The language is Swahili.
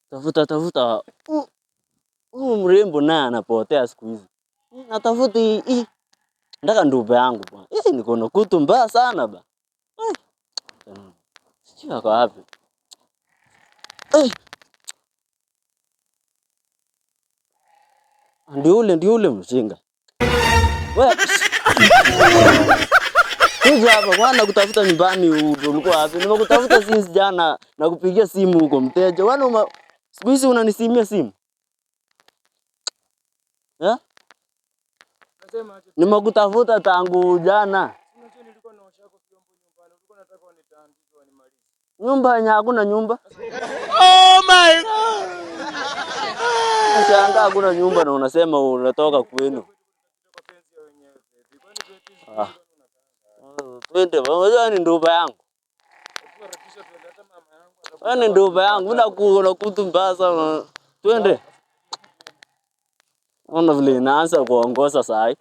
Tafuta tafuta. Huyu mrembo naye anapotea siku hizi. Natafuta hii. Nataka ndupe yangu bwana. Hii niko na kutu mbaya sana ba. Sijui ako wapi. Eh. Ndio ule mjinga. Wewe. Kuja hapa bwana, kutafuta nyumbani ulikuwa wapi? Nimekutafuta since jana na kupigia simu huko mteja. Wewe siku hizi unanisimia simu? Eh? Nimekutafuta tangu jana. Nyumba yenye hakuna nyumba. Oh my God. Nashangaa hakuna nyumba na unasema unatoka kwenu. Ah. Twende, unajua ni nduba yangu. Wewe ni nduba yangu, mimi nakuona kutu mbaya sana. Twende. Ona vile inaanza kuongoza saa hii.